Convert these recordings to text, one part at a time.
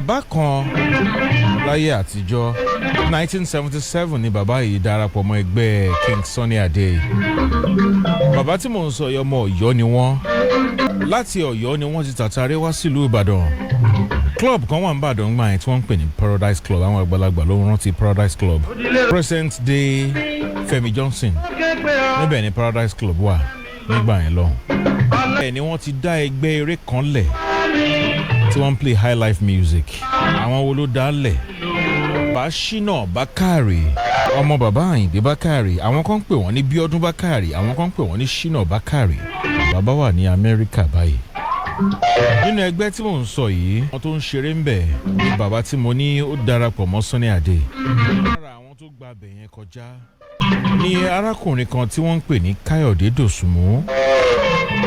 Bàbá kan láyé àtijọ́, 1977 ni bàbá yìí darapọ̀ mọ́ ẹgbẹ́ King Sunny Adé. Bàbá tí mò ń sọ yìí, ọmọ Ọ̀yọ́ ni wọ́n. Láti Ọ̀yọ́ ni wọ́n ti tàtàrí wá sílùú Ìbàdàn. Club kan wà n'Ìbàdàn gbà yẹn tí wọ́n ń pè ní Paradise Club. Àwọn àgbàlagbà ló ń rántí Paradise Club, present day Fẹ́mi Johnson. Níbẹ̀ ni Paradise Club wà nígbà yẹn lọ́hùn. Bẹ́ẹ̀ ni wọ́n ti dá ẹgbẹ́ eré kan lẹ̀ tí wọ́n ń play high life music. Àwọn wo ló dá lẹ̀? Báṣínà Bákàrè, ọmọ bàbá Àyìndé Bákàrè. Àwọn kan ń pè wọ́n ní Bíọ́dún Bákàrè, àwọn kan ń pè wọ́n ní Ṣínà Bákàrè. Bàbá wà ní Amẹ́ríkà báyìí. Nínú ẹgbẹ́ tí mò ń sọ yìí, àwọn tó ń ṣeré ń bẹ̀ ní bàbá tí mo ní ó darapọ̀ mọ́ Sunny Adé. Lára àwọn tó gba abẹ̀ yẹn kọjá ní arákùnrin kan tí wọ́n ń pè ní Káyọ̀dé Dòsùnmú.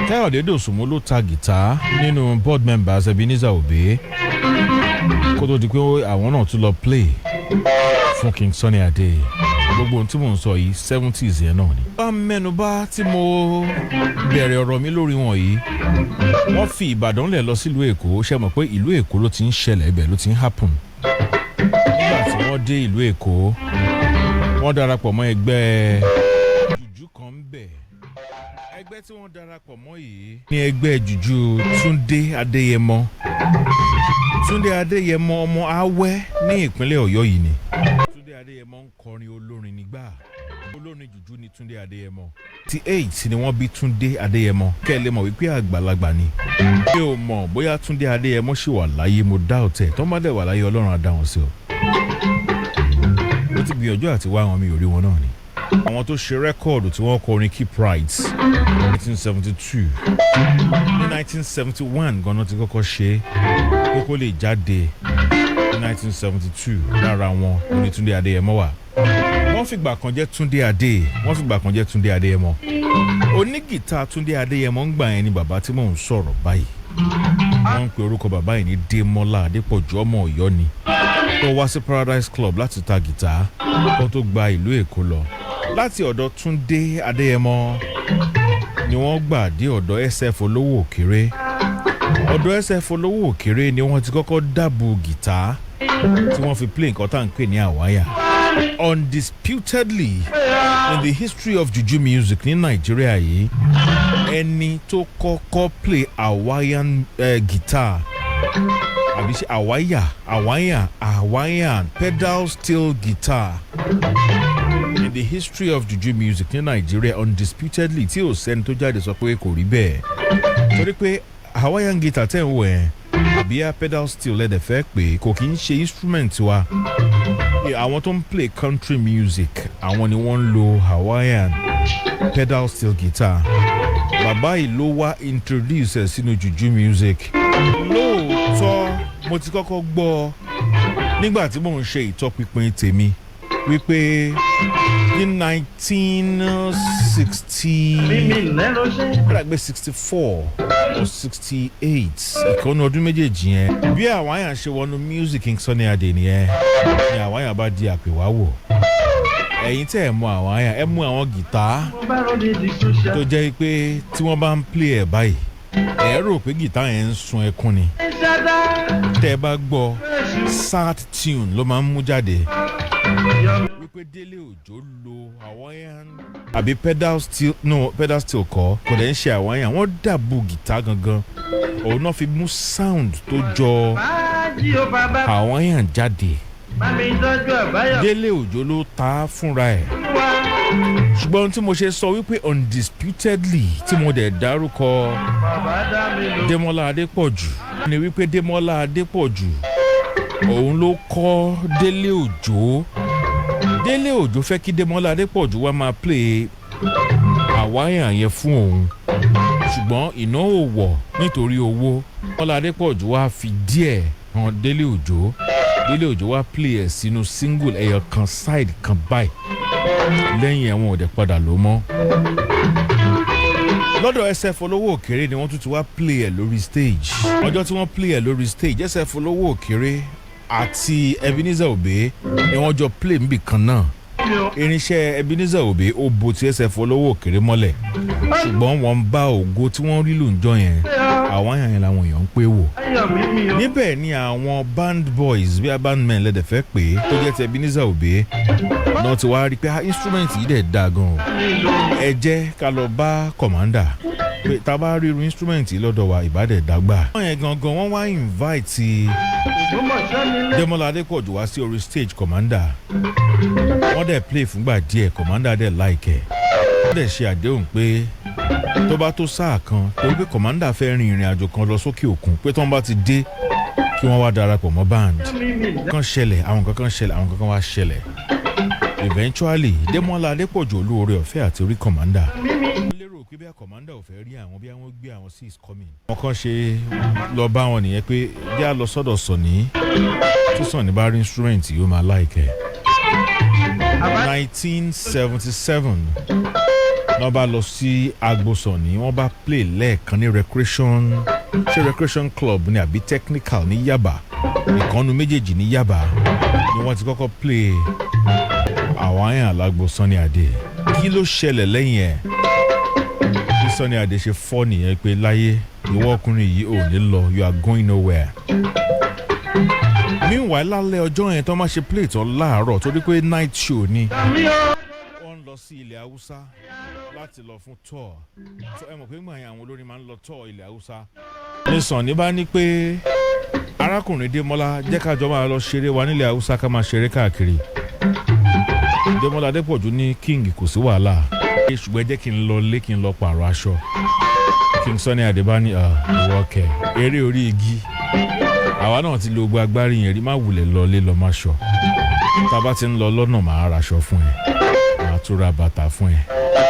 Káyọ̀dé Dòsùnmú ló ta gìtá nínú board members Ebenezer Obey kó tó di pé àwọn náà tún lọ play fún King Sunny Adé. Gbogbo ohun tí mò ń sọ yìí, 70s yẹn náà ni. Bá mẹ́nubà tí mo bẹ̀rẹ̀ ọ̀rọ̀ mi lórí wọn yìí, wọ́n fi Ìbàdàn lẹ̀ lọ sílùú Èkó. Ṣe mọ̀ pé ìlú Èkó ló ti ń ṣẹlẹ̀, ibẹ̀ ló ti ń happen. Nígbà tí wọ́n dé ìlú Èkó, wọ́n darapọ̀ mọ́ ẹgbẹ́ jùjú kan ń bẹ̀. Ẹgbẹ́ tí wọ́n darapọ̀ mọ́ yìí ní ẹgbẹ́ jùjú Túndé Adéyẹmọ. Túndé Adéyẹmọ, ọmọ Awẹ́ ní ìpínlẹ̀ Ọ̀yọ́ yìí ni. Túndé Adéyẹmọ ń kọrin, olórin nígbà, olórin jùjú ni Túndé Adéyẹmọ. 88 ni wọ́n bí Túndé Adéyẹmọ. Kẹ́ ẹ lè mọ̀ wípé àgbàlagbà ni. Mi ò mọ̀ bóyá Túndé Adéyẹmọ ṣì wà láyé, mo dá ọ̀tẹ̀ tó má dẹ̀ wà láyé. Ọlọ́run á dá wọn sí o. Mo ti gbìyànjú àti wá àwọn, mi ò rí wọn náà ni. Àwọn tó ṣe record tí wọ́n kọ orin "Keep Right", 1972. Ní 1971 ganan ti kọ́kọ́ ṣe é kókó lè jáde ní 1972. Lára wọn ní Túndé Adéyẹmọ wà. Wọ́n fìgbà kan jẹ́ Túndé Adé, wọ́n fìgbà kan jẹ́ Túndé Adéyẹmọ. Onígìtá Túndé Adéyẹmọ ń gbà yẹn ni bàbá tí mò ń sọ̀rọ̀ báyìí. Wọ́n ń pe orúkọ bàbá yìí ní Démọ́lá Adépọ̀jù. Ọmọ Ọ̀yọ́ ni, tó wá sí Paradise Club láti ta gìtá kó tó gba ìlú Èkó lọ. Láti ọ̀dọ̀ Túndé Adéyẹmọ ni wọ́n gbà dé ọ̀dọ̀ SF Olówó Òkèrè. Ọ̀dọ̀ SF Olówó Òkèrè ni wọ́n ti kọ́kọ́ dábù gìtá tí wọ́n fi play nǹkan tá à ń pè ní Hawaiian. Undisputedly, in the history of juju music ní Nàìjíríà yìí, ẹni tó kọ́kọ́ play Hawaiian guitar, àbí ṣe Hawaiian, Hawaiian, Hawaiian pedal steel guitar in the history of juju music ní Nàìjíríà, undisputedly, tí ò sẹ́ni tó jáde sọ pé kò rí bẹ́ẹ̀, torí pé Hawaiian guitar tẹ̀ ń wọ̀ ẹ́, àbí pedal steel lẹ́dẹ̀ fẹ́ pé, kò kí ń ṣe instrument wa. Àwọn tó ń play country music, àwọn ni wọ́n ń lo Hawaiian pedal steel guitar. Bàbá yìí ló wá introduce ẹ̀ sínú juju music. Lóòótọ́, mo ti kọ́kọ́ gbọ́ nígbà tí mò ń ṣe ìtọpinpin tèmi wípé ní 1960, gbàgbé, 64 or 68, ìkànnì ọdún méjèèjì yẹn, bí Hawaiian ṣe wọnú music King Sunny Adé nìyẹn, ni Hawaiian bá di àpèwáwò. Ẹ̀yin tẹ́ ẹ̀ mọ Hawaiian, ẹ mú àwọn gìtá tó jẹ́ pé tí wọ́n bá ń play ẹ̀ báyìí, ẹ rò pé gìtá yẹn ń sun ẹkún ni. Tẹ́ ẹ bá gbọ́, sad tune ló máa ń mú jáde. Wípé Délé Òjó lo Hawaiian àbí pedal steel, no, pedal steel kọ́, kò dẹ̀ ń ṣe Hawaiian. Wọ́n dàbò gìtá gangan, òun náà fi mú sound tó jọ Hawaiian jáde. Délé Òjó ló ta á fúnra ẹ̀. Ṣùgbọ́n ohun tí mo ṣe sọ wípé undisputedly, tí mo dẹ̀ dárúkọ Démọ́lá Adépọ̀jù, ni wípé Démọ́lá Adépọ̀jù, òun ló kọ́ Délé Òjó. Délé Òjó fẹ́ kí Démọ́lá Adépọ̀jù wá máa play Hawaiian yẹn fún òun, ṣùgbọ́n ìnáwó wọ̀ nítorí owó. Démọ́lá Adépọ̀jù wá fi díẹ̀ hàn Délé Òjó. Délé Òjó wá play ẹ̀ sínú single ẹyọ kan, side kan báyìí. Lẹ́yìn ẹ̀wọ̀n ò dẹ̀ padà ló mọ́. Lọ́dọ̀ SF Olówó Òkèrè ni wọ́n tún ti wá play ẹ̀ lórí stage. Ọjọ́ tí wọ́n play ẹ̀ lórí stage, SF Olówó Òkèrè àti Ebenezer Obey ni wọ́n jọ play níbì kan náà. Irinṣẹ́ Ebenezer Obey ó bo ti SF Olówó Òkèrè mọ́lẹ̀, ṣùgbọ́n wọ́n ń bá ògo tí wọ́n rí lùjọ yẹn. Àwọn àyàn yẹn làwọn èèyàn ń pè wò níbẹ̀ ni àwọn band boys, bí a band men lẹ́dẹ̀ fẹ́ pé, tó jẹ́ ti Ebenezer Obey náà ti wá rí i pé, ah, instrument yìí dẹ̀ dáa gan o, ẹ jẹ́ ká lọ bá commander pé tá a bá rí irú instrument yìí lọ́dọ̀ wa, ìbádẹ̀ dàgbà. Wọ́n yẹn gangan, wọ́n wá invite Demola Adepoju wá sí orí stage commander. Wọ́n dẹ̀ play fúngbà díẹ̀, commander dẹ̀ like ẹ̀. Wọ́n dẹ̀ ṣe àdéhùn pé tó bá tó sáà kan, torí pé commander fẹ́ rin ìrìn àjò kan lọ sókè òkun, pé tó ń bá ti dé, kí wọ́n wá darapọ̀ mọ́ band. Kan ṣẹlẹ̀, àwọn kankan ṣẹlẹ̀, àwọn kankan wá ṣẹlẹ̀. Eventually, Demola Adepoju olóore ọ̀fẹ́ àti orí commander. Wọ́n lérò pé bí a commander ò fẹ́ rí àwọn, bí àwọn gbé àwọn sí is coming. Wọ́n kàn ṣe lọ bá wọn nìyẹn pé yá lọ sọ́dọ̀ Sunny, tí Sunny bá rí instrument, yóò máa like ẹ̀. 1977 wọ́n bá lọ sí agbo Sunny, wọ́n bá play lẹ́ẹ̀kan ní recreation, ṣé recreation club ní àbí technical ní Yaba, ìkànnù méjèèjì ní Yaba ni wọ́n ti kọ́kọ́ play àwọn àyàn alágbo Sunny Adé. Kí ló ṣẹlẹ̀ lẹ́yìn ẹ̀? Bí Sunny Adé ṣe fọ́ nìyẹn pé láyé, ìwọ ọkùnrin yìí ò ní lọ, you are going nowhere. Meanwhile, lálẹ́ ọjọ́ yẹn tó máa ṣe play tán láàárọ̀, torí pé night show ni, wọ́n ń lọ sí ilẹ̀ Haúsá láti lọ fún tour. So ẹ mọ̀ pé gbọ̀n yẹn, àwọn olórin máa ń lọ tour ilẹ̀ Haúsá. Ní Sunny bá ní pé, "Arákùnrin Démọ́lá, jẹ́ ká jọ máa lọ ṣeré wa nílẹ̀ Haúsá, ká máa ṣeré káàkiri." Démọ́lá Adépọ̀jù ní, "King, kò sí wàhálà, ṣùgbọ́n ẹ jẹ́ kí n lọ lé, kí n lọ pààrọ̀ aṣọ." King Sunny Adé bá ní, "Ìwọ kẹ, eré orí igi, àwa náà ti lo gbogbo agbárí yẹn rí. Má wulẹ̀ lọ lé lọ má ṣọ. Tá a bá ti ń lọ lọ́nà, màá raṣọ fún ẹ, màá tún ra bàtà fún ẹ,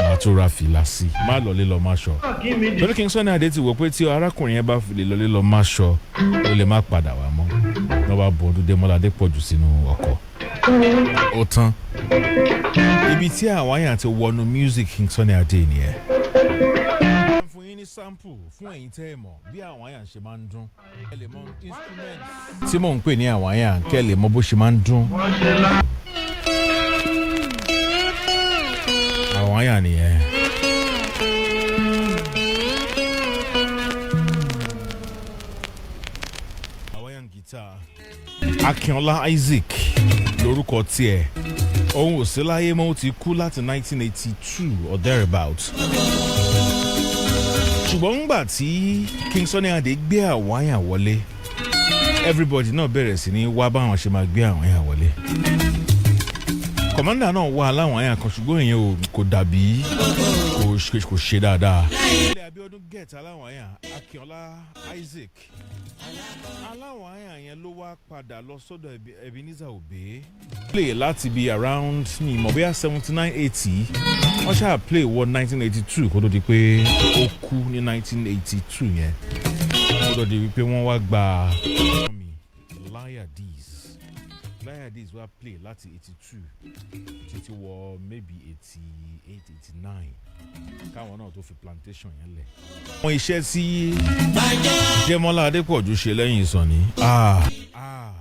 màá tún ra fìlà sí i. Má lọ lé lọ má ṣọ." Torí King Sunny Adé ti wò pé tí arákùnrin yẹn bá fi lè lọ lé lọ má ṣọ, ó lè má padà wá mọ́. Wọ́n bá bọ́ ọdún Démọ́lá Adépọ̀jù sínú ọkọ̀, ó tán. Ibi tí àwọn àyàn ti wọnú music King Sunny Adé nìyẹn. Fún yín ní sample, fún ẹ̀yin tẹ́ ẹ mọ̀ bí àwọn àyàn ṣe máa ń dún, ẹ lè mọ instrument tí mò ń pè ní àwọn àyàn, kẹ́ ẹ lè mọ bó ṣe máa ń dún. Àwọn àyàn nìyẹn. Hawaiian guitar, Akínọlá Isaac lórúkọ tiẹ̀. Òun ò sí láyé mọ́, ó ti kú láti 1982 or thereabout. Ṣùgbọ́n ńgbà tí King Sunny Adé gbé Hawaiian wọlé, everybody náà bẹ̀rẹ̀ sí ní wá báwọn ṣe máa gbé Hawaiian wọlé. Commander náà wà láwọn àyàn kan, ṣùgbọ́n ìyẹn ò kò dàbí kò ṣe dáadáa. Ilé Abiodun get aláwọ̀ àyàn Akínọlá Isaac aláwọ̀ àyàn yẹn ló wá padà lọ sọ́dọ̀ Ebenezer Obey play láti bí around ní ìmọ̀ bóyá 79, 80. Wọ́n ṣáà play wọ 1982 kó tó di pé ó kú ní 1982 yẹn, kó tó di wípé wọ́n wá gba mi Liades. Liades wá play láti 82 títí wọ maybe 88, 89, káwọn náà tó fi plantation yẹn lẹ̀. Àwọn iṣẹ́ tí Démọ́lá Adépọ̀jù ṣe lẹ́yìn Sunny, ah ah,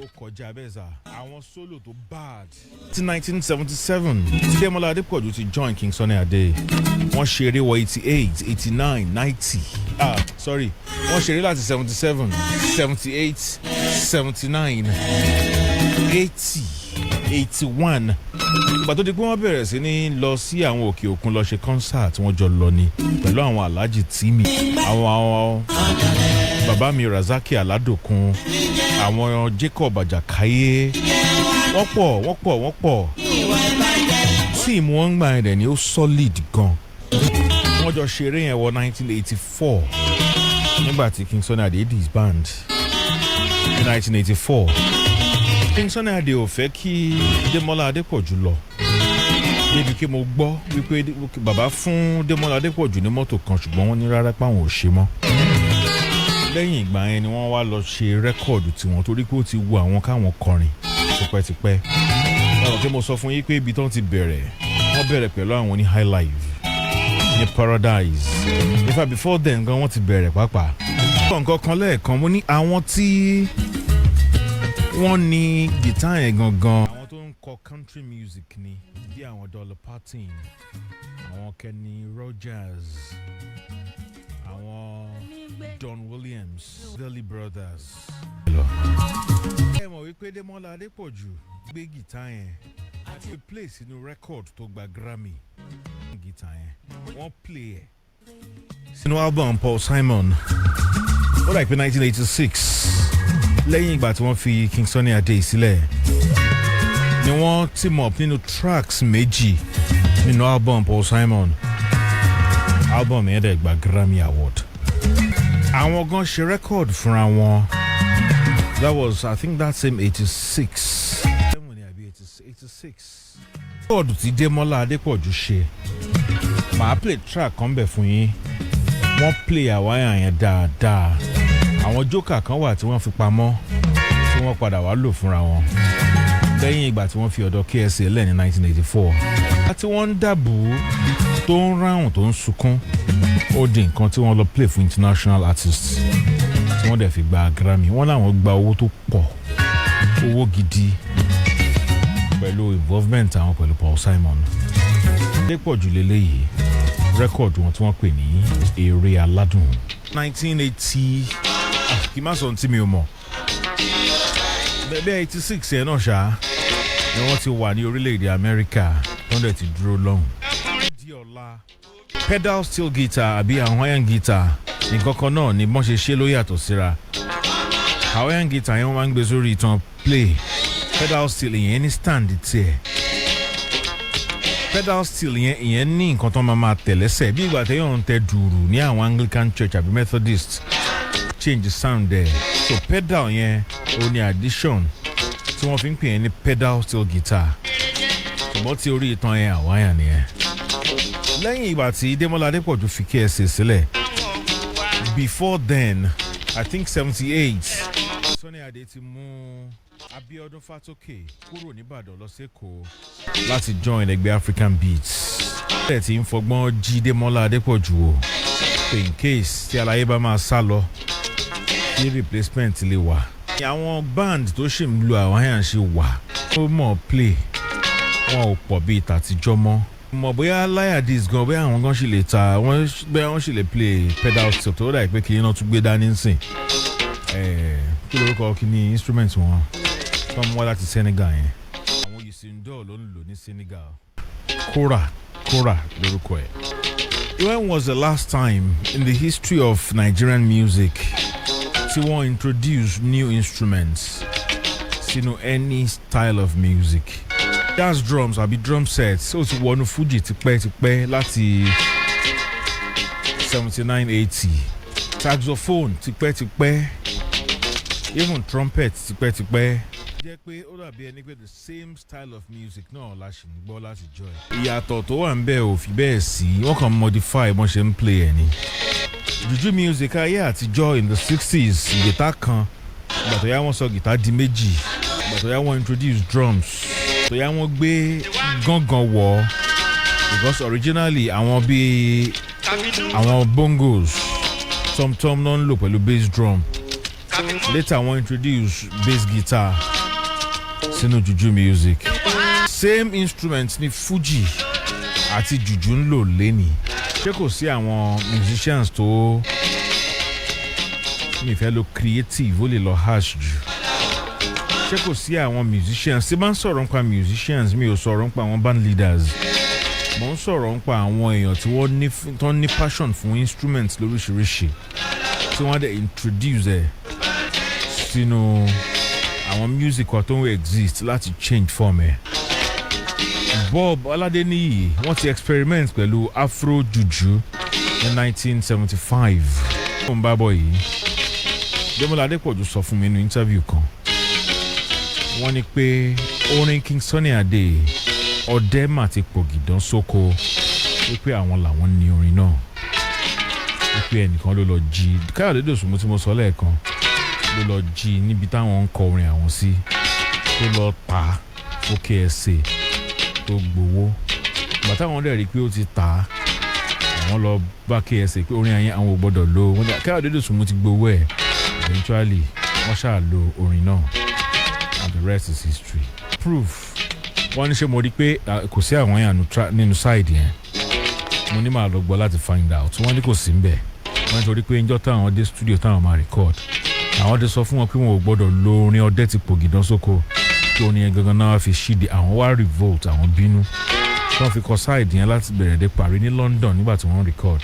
ó kọjá bẹ́ẹ̀ sà, àwọn solo tó bad. Ti 1977 tí Démọ́lá Adépọ̀jù ti join King Sunny Adé, wọ́n ṣeré wọ 88, 89, 90, ah sorry, wọ́n ṣeré láti 77, 78, 79, 80, 81. Ìgbà tó di pé wọ́n bẹ̀rẹ̀ sí ní lọ sí àwọn òkè òkun lọ ṣe concert, wọ́n jọ lọ ni pẹ̀lú àwọn Alhaji Timi, àwọn bàbá mi Razaki Aládòkun, àwọn Jacob Àjàkáyé. Wọ́n pọ̀, wọ́n pọ̀, wọ́n pọ̀. Team wọn gbà yẹn dẹ̀ ni ó solid gan. Wọ́n jọ ṣeré yẹn wọ 1984, nígbà tí King Sunny Adé disband ní 1984. King Sunny Adé ò fẹ́ kí Démọ́lá Adépọ̀jù lọ, débi kí mo gbọ́ wípé bàbá fún Démọ́lá Adépọ̀jù ní mọ́tò kan, ṣùgbọ́n wọ́n ní rárá páwọn ò ṣe mọ́. Lẹ́yìn ìgbà yẹn ni wọ́n wá lọ ṣe record tiwọn, torí pé ó ti wu àwọn káwọn kọrin tipẹ́tipẹ́. Ọ̀rọ̀ tí mo sọ fún yín pé ibi tán ti bẹ̀rẹ̀, wọ́n bẹ̀rẹ̀ pẹ̀lú àwọn ní high life ní Paradise. In fact, before then gan wọ́n ti bẹ̀rẹ̀ pàápàá. Nǹkan kan lẹ́ẹ̀kan, mo ní àwọn tí wọ́n ní gìtá yẹn gangan, àwọn tó ń kọ kan. Country music ni, bí àwọn Dolly Parton, àwọn Kenny Rogers, àwọn Don Williams, Everly Brothers. Ẹ mọ̀ wípé Démọ́lá Adépọ̀jù gbé gìtá yẹn àti play sínú record tó gba Grammy. Gìtá yẹn, wọ́n play ẹ̀ sínú album Paul Simon, ó dà pé 1986, lẹ́yìn ìgbà tí wọ́n fi King Sunny Adé sílẹ̀, ni wọ́n team up nínú tracks méjì nínú album Paul Simon. Album yẹn dẹ̀ gba Grammy Award. Àwọn gan ṣe record fúnra wọn. That was, I think, that same 86, 86 record tí Démọ́lá Adépọ̀jù ṣe. Màá play track kan bẹ̀ fún yín. Wọ́n play Hawaiian yẹn dáadáa. Àwọn joker kan wà tí wọ́n fi pamọ́, tí wọ́n padà wá lò fúnra wọn lẹ́yìn ìgbà tí wọ́n fi ọ̀dọ̀ KSA lẹ̀ ní 1984. Àti wọ́n ń dàbò tó ń ráhùn, tó ń sunkún, ó di nǹkan tí wọ́n lọ play fún international artists, tí wọ́n dẹ̀ fi gba Grammy. Wọ́n láwọn gba owó tó pọ̀, owó gidi, pẹ̀lú involvement àwọn pẹ̀lú Paul Simon. Adépọ̀jù lélẹ́yìí, record wọn tí wọ́n pè ní Eré Aládùn. 1980, kì í má sọ ohun tí mi ò mọ̀ bẹ́ẹ̀, 86 yẹn náà ṣá ni wọ́n ti wà ní orílẹ̀-èdè Amẹ́ríkà, tó ń dẹ̀ ti dúró lọ́hùn. Di ọ̀la, pedal steel guitar àbí Hawaiian guitar, nǹkan kan náà ni. Bọ́n ṣe ṣe ló yàtọ̀ síra. Hawaiian guitar yẹn, wọ́n máa ń gbé sórí itan play. Pedal steel yẹn ní stand tiẹ̀. Pedal steel yẹn, ìyẹn ní nǹkan tó máa máa tẹ̀ lẹ́sẹ̀, bí ìgbà téèyàn ń tẹ dùrù ní àwọn Anglican Church àbí Methodist, change sound ẹ̀. So pedal yẹn, ó ní addition tí wọ́n fi ń pè é ní pedal steel guitar, ṣùgbọ́n tí orí itan yẹn, Hawaiian nìyẹn. Lẹ́yìn ìgbà tí Démọ́lá Adépọ̀jù fi KSA sílẹ̀, before then, I think 78, Sunny Adé ti mú Abiodun Fatoke kúrò nìbàdàn lọ sẹ́kọ̀ọ́ láti join ẹgbẹ́ African Beats. Ẹ̀ tí ń fọgbọ́n jí Démọ́lá Adépọ̀jù o, pé in case tí aláyé bá máa sá lọ, kí replacement lè wà. Àwọn band tó ṣì ń lo Hawaiian ṣe wà, ó mọ̀ play, wọn ò pọ̀ bíi tàtijọ́ mọ́. Mọ̀ bóyá Layadis gan, bóyá àwọn gan ṣì lè ta wọ́n, bóyá wọ́n ṣì lè play pedal steel, tó dà pé kí iná tún gbé dání sìn. Kí lorúkọ kí ni instrument wọn tó ń wá láti Senegal yẹn? Àwọn Youssou N'Dour ló ń lò ní Senegal. Kora, kora lorúkọ ẹ̀. When was the last time in the history of Nigerian music tí wọ́n introduce new instruments sínú any style of music? Jazz drums àbí drum sets, ó ti wọnú Fuji tipẹ́tipẹ́, láti 79, 80. Saxophone tipẹ́tipẹ́, even trumpet tipẹ́tipẹ́. Jẹ́ pé ó dàbí ẹni pé the same style of music náà la ṣì ń gbọ́ láti jọ ẹ̀. Ìyàtọ̀ tó wà ń bẹ̀ ò fi bẹ́ẹ̀ sí, wọ́n kàn modify bọ́n ṣe ń play ẹ̀ ni. Juju music ayé àtijọ́ in the 60s, guitar kan. Ìgbà tó yá, wọ́n sọ guitar di méjì. Ìgbà tó yá, wọ́n introduce drums. Tó yá, wọ́n gbé gángan wọ̀, because originally àwọn bíi àwọn bongos, tom tom náà ń lò pẹ̀lú bass drum. Later wọ́n introduce bass guitar sínú juju music. Same instrument ni Fuji àti juju ń lò lẹ́nìí. Ṣé kò sí àwọn musicians tó mi fẹ́ lo creative, ó lè lọ harsh jù? Ṣé kò sí àwọn musicians tí bá ń sọ̀rọ̀ nípa musicians? Mi ò sọ̀rọ̀ nípa àwọn band leaders. Mo ń sọ̀rọ̀ nípa àwọn èèyàn tí wọ́n ní, tó ní passion fún instruments lóríṣiríṣi, tí wọ́n dẹ̀ introduce ẹ̀ sínú àwọn music wa tó ń exist láti change form ẹ̀. Bob Aládéníyì, wọ́n ti experiment pẹ̀lú Afro Juju ní 1975. Ó ń bá bọ̀ yìí, Démọ́lá Adépọ̀jù sọ fún mi nínú interview kan, wọ́n ní pé orin King Sunny Adé, "Ọdẹ Mà Ti Pògìdán Sóko", wípé àwọn làwọn ní orin náà, wípé ẹnìkan ló lọ jí. Káyọ̀dé Dòsùnmú tí mo sọ lẹ́ẹ̀kan ló lọ jí níbi táwọn ń kọ orin àwọn sí, tó lọ tà á fún KSA, tó gbowó. Ìgbà táwọn dẹ̀ rí i pé ó ti tà á, àwọn lọ bá KSA pé orin yẹn, àwọn ò gbọ́dọ̀ lò ó. Káyọ̀dé Dòsùnmú ti gbowó ẹ̀. Eventually wọ́n ṣáà lo orin náà, and the rest is history. Proof. Wọ́n ní ṣé mo rí i pé kò sí àwọn yàn nínú side yẹn. Mo ní màá lọ gbọ́ láti find out. Wọ́n ní kò sí ńbẹ̀. Wọ́n nítorí pé njọ́ táwọn dé studio táwọn máa record, àwọn ti sọ fún wọn pé wọn ò gbọ́dọ̀ lo orin "Ọdẹ Ti Pògìdán Sóko", kí orin yẹn gangan náà fi ṣíde. Àwọn wá revolt, àwọn bínú, wọ́n fi kọ side yẹn láti bẹ̀rẹ̀ dé parí ní London nígbà tí wọ́n record.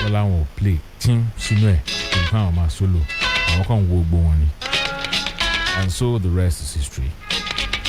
Wọ́n láwọn ò play tím sínú ẹ̀ nǹkan, àwọn máa solo, àwọn kan wo gbogbo wọn ni. And so the rest is history.